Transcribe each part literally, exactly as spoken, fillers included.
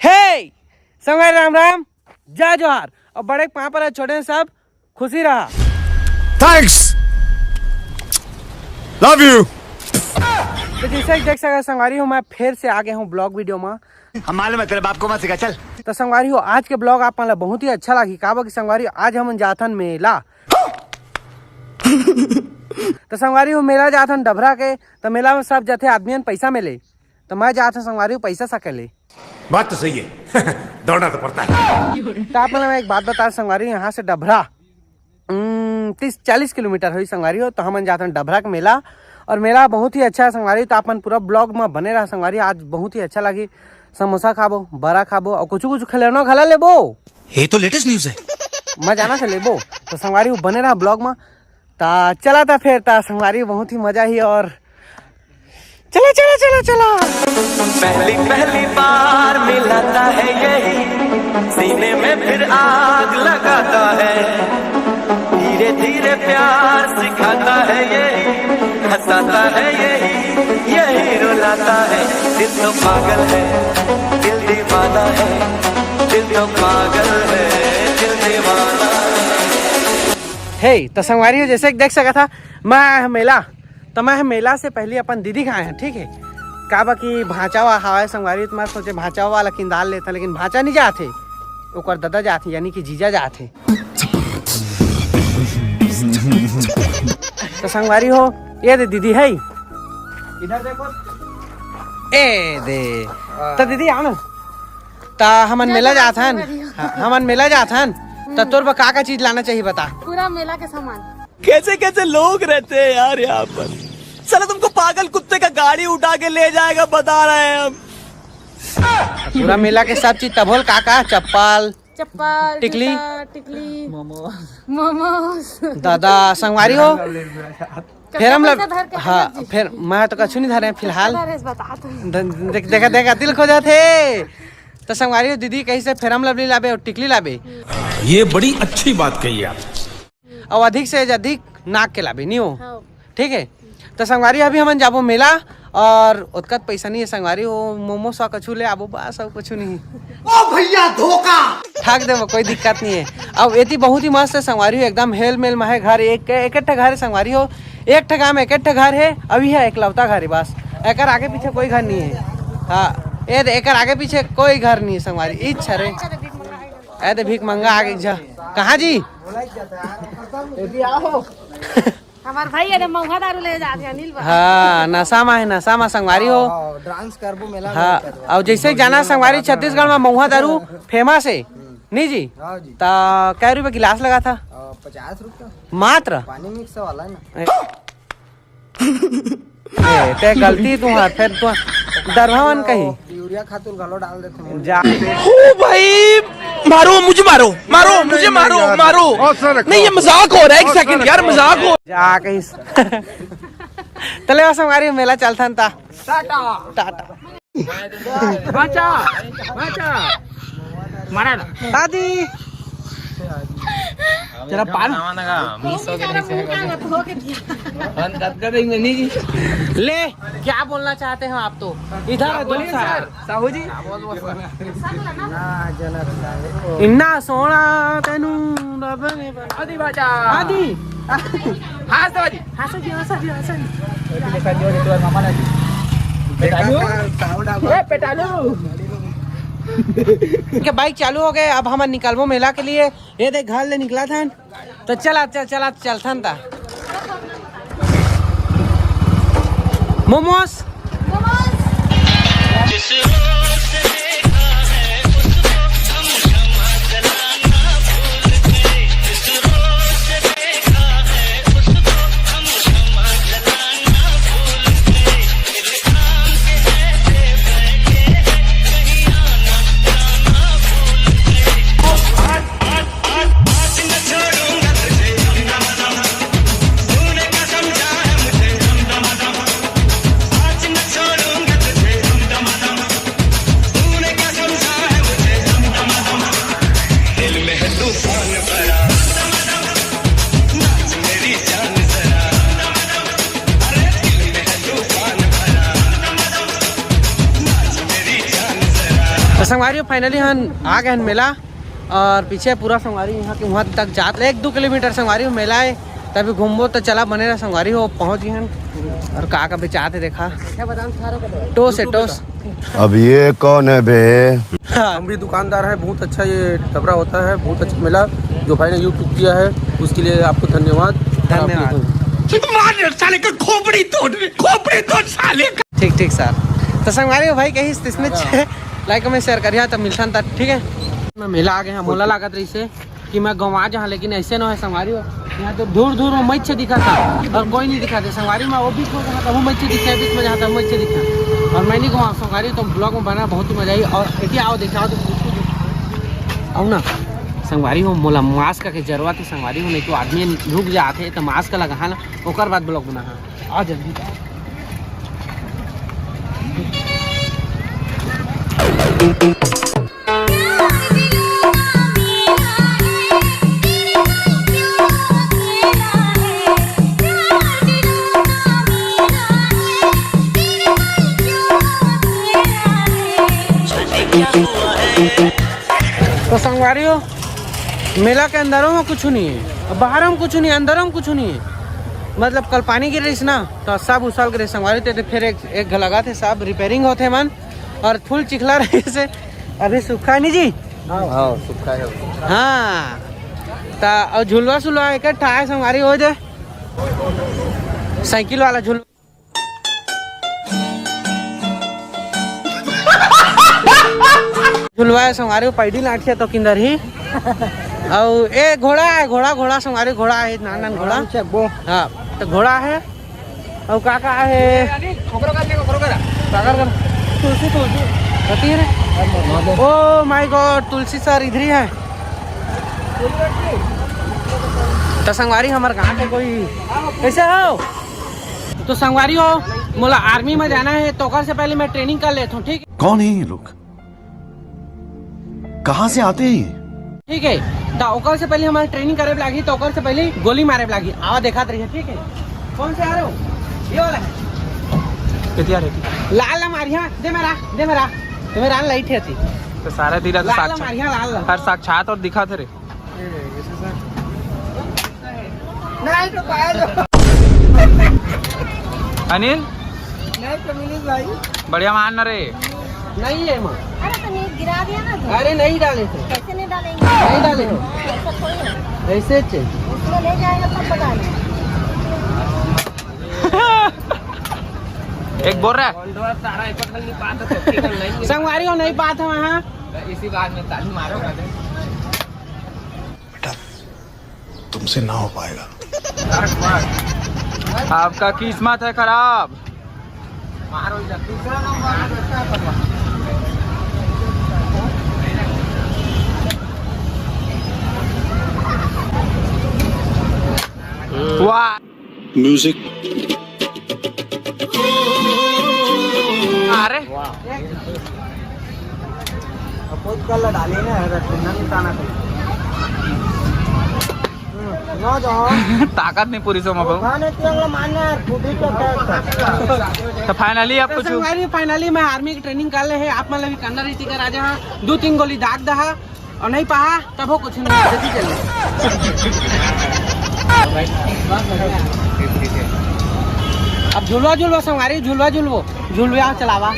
हे संगवारी, राम राम, जय जोहार। और बड़े के पाँव पर छोटे सब खुशी रहा। Thanks, love you. तो जैसे कि देख सकते संगवारी हो, मैं फिर से आ गया हूँ ब्लॉग वीडियो में। हम मालूम है तेरे बाप को मत सिखा, चल। तो संगवारी हो, आज के ब्लॉग आप मन ला बहुत ही अच्छा लगी। काबर कि संगवारी हो, आज हमन जाथन मेला। तो संगवारी हो, मेला जाथन डभरा के। तो मेला में सब जाथे आदमियन पैसा मिले, तो मैं जाथन संगवारी हो पैसा सकेले। बात तो सही है। दौड़ना तो पड़ता है। तो आप मन ला मैं एक बात बता संगवारी, यहाँ से डभरा तीस चालीस किलोमीटर होई संगवारी हो। तो हमन जाथन डभरा के मेला, और मेला बहुत ही अच्छा है संगवारी। तो आप मन पूरा ब्लॉग में बने रहा संगवारी, आज बहुत ही अच्छा लगी। समोसा खाबो, बरा खाबो और कुछ कुछ खिलौना घला लेबो। ये तो लेटेस्ट न्यूज है। मैं जाना से लेबो। तो संगवारी हो, बने रहा ब्लॉग में। ता चला था फिर, ता संगवारी बहुत ही मजा ही। और चला चला चला चला। पहली पहली बार मिलाता है यही, सीने में फिर आग लगाता है, धीरे धीरे प्यार सिखाता है यही, हंसाता है यही, यही रुलाता है। दिल तो पागल है, दिल दीवाना है, दिल तो पागल है, दिल दीवाना है। हे तो संगवारी हो, जैसे कि देख सका था, मैं मेला तो मैं मेला से पहले अपन दीदी खाए हैं, ठीक है। काबर कि भांचा वा हवाए संगवारी, तो मैं सोचे भांचा वाला किंदाल लेता, लेकिन भांचा नहीं जात है, ओकर दादा जात है, यानी कि जीजा जात है। तो संगवारी हो, ये दे दीदी है, इधर देखो, ए दे। तो दीदी आनो, ता हमन मेला जात हन। हाँ, हमन मेला जात हन। ता तोर बर का का चीज लाना चाहिए बता। पूरा मेला के सामान। कैसे कैसे लोग रहते हैं यार यहाँ पर। साला तुमको पागल कुत्ते का गाड़ी उठा के ले जाएगा, बता रहे हैं हम। पूरा मेला के सब चीज तभोल का का, चप्पल, चप्पल, टिकली? जूता, टिकली, मोमो, मोमोज। दादा संगवारी हो। फेरम लब, पैसा धर के हाँ, रख दीजिए। फिर मैं तो कछु नहीं धरे फिलहाल। अरे, बता तो। द- देख देखा देखा दिल खो जाते। तो संगवारी हो, दीदी कही से फेरम लवली लाबे और टिकली लाबे। ये बड़ी अच्छी बात कही आप। और अधिक से अधिक नाक के लाबे, नहीं हो? हाँ। ठीक है। तो संगवारी अभी हमन जाबो मेला और ओतका पैसा नहीं है संगवारी, वो मोमो सा कछु ले आबो बस, और कुछ नहीं। ओ भैया धोखा। ठाक देबो, कोई दिक्कत नहीं है। अब एती बहुत ही मस्त है संगवारी, एकदम हेल मेल में है घर, एक एक ठा घर है संगवारी हो, एक ठा गाँव में एक ठा घर है, अभी है एकलौता घर है बस, एकर आगे पीछे कोई घर नहीं है। हाँ, ये दे, एकर आगे पीछे कोई घर नहीं है संगवारी, इच्छा रे। ए दे भीख मंगा आगे जा। कहाँ जी? हमार भाई अरे मौहा दारू ले जाते हैं अनिल बा। हाँ, नशा मा है, नशा मा संगवारी हो। डांस करबो मेला में हाँ, करबो। और जैसे जाना संगवारी छत्तीसगढ़ में महुआ दारू फेमस है, नहीं जी? हाँ जी। ता कै रुपये गिलास लगा था? आ, पचास रुपया। मात्र? पानी मिक्स वाला ना। ए, ते गलती तुम्हार, फिर तू दरभावन कही। यूरिया खातू घलो डाल देते हैं। जा। ओ भाई, मारो मुझे, मारो, मारो मुझे, मारो, मारो। नहीं, ये मजाक हो रहा है, एक सेकंड यार, मजाक हो। जा कहीं। तले बस हमारी मेला चलथन ता। टाटा। टाटा। बाचा, बाचा। मारा ना। दादी। तेरा पान। ले, क्या बोलना चाहते हो आप तो? इधर है, दो बोलिए सारा। सर, साहू जी। इन्ना सोना तेनू रब ने बना- आदि बाचा। आदि। हाँ, साहू जी। हाँ, साहू जी, हाँ, साहू जी, हाँ, साहू जी। पेटालू। ए, पेटालू। इनके बाइक चालू हो गए। अब हम निकलबो मेला के लिए। ये देख, घर ले निकला था। तो चला, चल, चला, चलथन ता। मोमोस। संगवारी हो, finally हम आ गए हैं मेला। और पीछे पूरा संगवारी यहाँ के वहाँ तक जात ले एक दो किलोमीटर संगवारी हो मेला है। तभी घूमबो तो चला बने रहा संगवारी हो, पहुँच गए हैं। और का का बेचात है देखा, टोस है टोस। अब ये कौन है बे? हाँ। हम भी दुकानदार हैं, बहुत अच्छा ये डबरा होता है, बहुत अच्छा मेला जो भाई ने YouTube किया है, उसके लिए आपको धन्यवाद। धन्यवाद। मार साले का खोपड़ी तोड़, खोपड़ी तोड़ साले का। ठीक ठीक सर। तो संगवारी हो भाई कही इसने लाइक कमेंट शेयर करिया तो मिलथन तक, ठीक है। मैं मेला आ गए हैं, मोला लागत रही से कि मैं गंवा जहाँ, लेकिन ऐसे ना है संगवारी हो। यहाँ तो दूर दूर में मइच्छे दिखा था और कोई नहीं दिखा था संगवारी। मैं वो भी खो गया था, वो मइच्छे दिखा बीच में जहाँ था मइच्छे दिखा। और मैं नहीं गंवा संगवारी, तो ब्लॉग में बना बहुत ही मजा आई। और एती आओ देखा तो आओ ना संगवारी हो, मोला मास्क के जरूरत है संगवारी हो, नहीं तो आदमी रुक जाते तो मास्क लगा ना, ओकर बाद ब्लॉग बना। आ जल्दी। तो संगवारी हो, मेला के अंदरों में कुछ नहीं है, बाहर में कुछ नहीं, अंदरों में कुछ नहीं है। मतलब कल पानी गिर रही ना, तो सब उसल गिरे संगवारी। तो फिर एक एक लगा थे, सब रिपेयरिंग होते मन। और फुल चिखला रही से अभी सूखा नहीं जी। हाँ, सूखा है। हाँ, ता और झुलवा सुलवा एक ठा है संगवारी हो दे, साइकिल वाला झुलवा। झुलवा है संगवारी हो, पैडी लाठिया तो किंदर ही। और ए घोड़ा है, घोड़ा घोड़ा संगवारी, घोड़ा है, नान नान घोड़ा। हाँ, तो घोड़ा है। अउ का का हे? ओकरो कर ले, ओकरो कर। काकर कर? तुलसी, तुलसी। कथी रे? Oh my God, Tulsi sir इधर ही है। तो संगवारी हमर गांव के कोई कैसे हो? तो संगवारी हो, मोला आर्मी में जाना है, तो ओकर से पहले मैं ट्रेनिंग कर लेता हूँ, ठीक? कौन है ये लोग? कहाँ से आते हैं ये? ठीक है, तो ओकर से पहले हमारे ट्रेनिंग करे लागही, तो ओकर से पहले गोली मारे लागही। आवा देखात रहिए, ठीक है? कौन से आ रहे हो? ये वाला है। कितना रहती? लाल ना मारिया, दे मेरा, दे मेरा। तुम्हें रान लाइट है थी। तो सारा तेरा तो लाल ना साक्षात, मारिया, लाल ना। हर साक्षात और दिखा थे रे। नहीं तो पाया जो। अनिल, नहीं तो मिली भाई। बढ़िया मान ना रे। नहीं है माँ। अरे तो नहीं गिरा दिया ना तू। अरे नहीं डाले थे। कैसे नहीं डालेंगे? नहीं डाले हो। ऐसा थोड़ी है। ऐसे चे। उसमें ले जाएगा तब बता दे। एक बोल रहा है। संगवारी हो नहीं पाता वहाँ। इसी बात में ताली मारो। बेटा, तुमसे ना हो पाएगा। आपका किस्मत है खराब। वाह। म्यूजिक। अरे बहुत कल डाले ना, रखना नहीं ताना। ताकत नहीं पूरी सो मको। तो फाइनली आप तो कुछ संगवारी, फाइनली मैं आर्मी की ट्रेनिंग कर ले है। आप मतलब करना रीति का राजा हाँ, दो तीन गोली दाग दहा और नहीं पहा तब हो कुछ नहीं जल्दी चल। अब झुलवा झुलवा संगवारी, झुलवा झुलवो, झुलवा चलावा।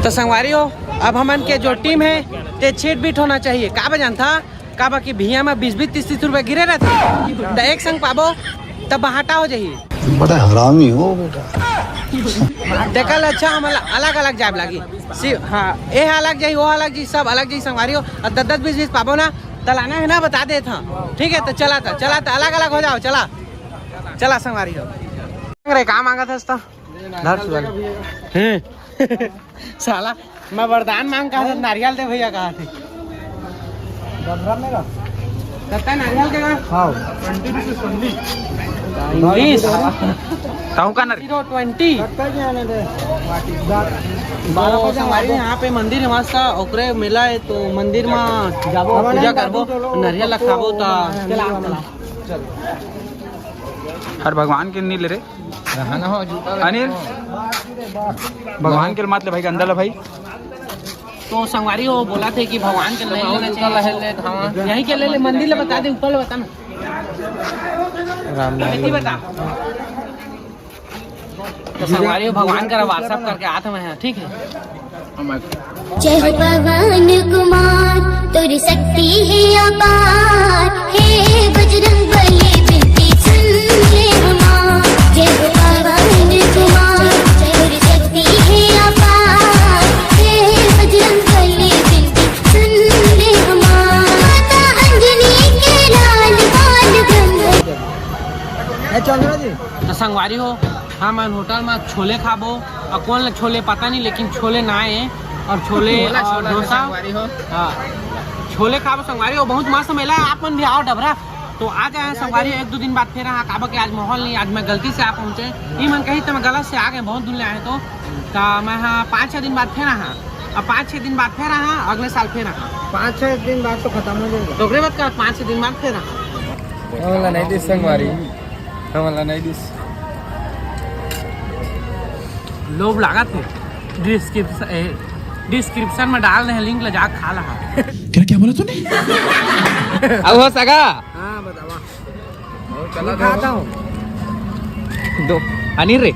तो संगवारी हो, अब हमन के जो टीम है ते छीट बीट होना चाहिए। का बजान था, का बाकी भैया में बीस बीस तीस तीस रुपए गिरे रहते, तो एक संग पाबो तब बहाटा हो जाही। बड़ा हरामी हो बेटा। देखल अच्छा, हम अलग अलग जाब लागी। हाँ, ए अलग जाही, वो अलग जाही, सब अलग जाही संगवारी हो। और दस दस बीस बीस पाबो ना, तलाना है ना, बता देत हाँ। ठीक है, तो चला था, चला था, अलग अलग हो जाओ, चला, चला संगवारी हो। अरे का मांगा था? धर सुअल। हैं? साला, मैं वरदान मांग कहा था, नारियल दे भैया कहा थे। कत्ता नारियल के का? हाँ। उन्नीस। ताऊ का ना रे? Zero twenty. तो संगवारी यहाँ पे मंदिर है, मस्त ओकरे मेला है, तो मंदिर में जाबो, पूजा करबो, नारियल ला खाबो, तो चला, चला। अउ भगवान के नइ ले रे। अनिल, भगवान के मत ले भाई, गंदा ला भाई। तो संगवारी हो बोलथे कि भगवान के नइ लेना चाहिए। यहीं के ले ले, मंदिर ला बता दे, ऊपर ला बता ना। राम नाम। बता। तो संगवारी हो, भगवान करा WhatsApp करके आत हँव मैं, ठीक है। जय हो पवन कुमार, तोर शक्ति हे अपार, हे बजरंग बली बिनती सुन ले हमार। जय हो पवन कुमार, तोर शक्ति हे अपार, हे बजरंग बली बिनती सुन ले हमार। माता अंजनी के लाल बाल गंगा। ए चंद्रा जी। तो संगवारी हो, हमन होटल में छोले खाबो, अउ कोन ला छोले पता नहीं, लेकिन छोले ना आए अउ छोले छोला, अउ छोला डोसा। संगवारी हो। हाँ, छोले खाबो संगवारी हो, बहुत मस्त मेला है, आप मन भी आओ डबरा। तो आ जाए संगवारी, एक दो दिन बाद फेर आहा, काबर के आज माहौल नहीं, आज मैं गलती से आ पहुँचे, ई मन कही तो मैं गलत से आ गए, बहुत दूर ले आए तो, तो मैं हाँ पाँच छः दिन बाद फेर आहा, अब पाँच छः दिन बाद फेर आहा, अगले साल फेर आहा। पाँच छः दिन बाद तो खत्म हो जाएगा। तो ओकरे बाद का पाँच छः दिन बाद फेर आहा। हमला नहीं दिस संगवारी, हमला नहीं दिस। लोभ लागत हे। डिस्क्रिप्शन, ए, डिस्क्रिप्शन में डाल रहे हैं लिंक, ले जा खा ला। तेरा क्या बोला तूने? अब हो सगा। हाँ, बतावा। चला खाता हूँ। दो। अनिल रे,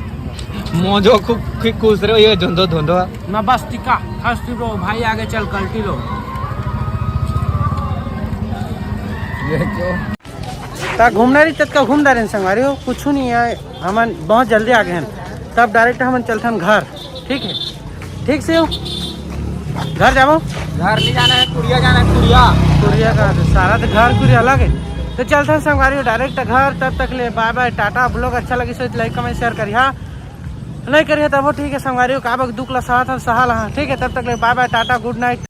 मोजो खूब खु-, खुश रहो, ये धुंधो धुंधो। ना बस टिका, हंस लो भाई, आगे चल कल्टी लो। ये क्यों? त घूमना रही, ततका घूम डारेन संगवारी हो, कुछ नहीं है, हमन बहुत जल्दी आ गए हैं, तब direct हमन चलथन घर, ठीक है, ठीक से हो, घर जाबो। घर नहीं जाना है, कुरिया जाना है, कुरिया। कुरिया का तो सारा तो घर कुरिया अलग है, तो चलथन संगवारी हो direct घर। तब तक ले bye bye, टाटा। Vlog अच्छा लगी सो like comment share करिहा, नहीं करिहा तब ठीक है संगवारी हो, काबर दुख ला सहत हन सहा ला, ठीक है, तब तक ले bye bye, Tata, good night।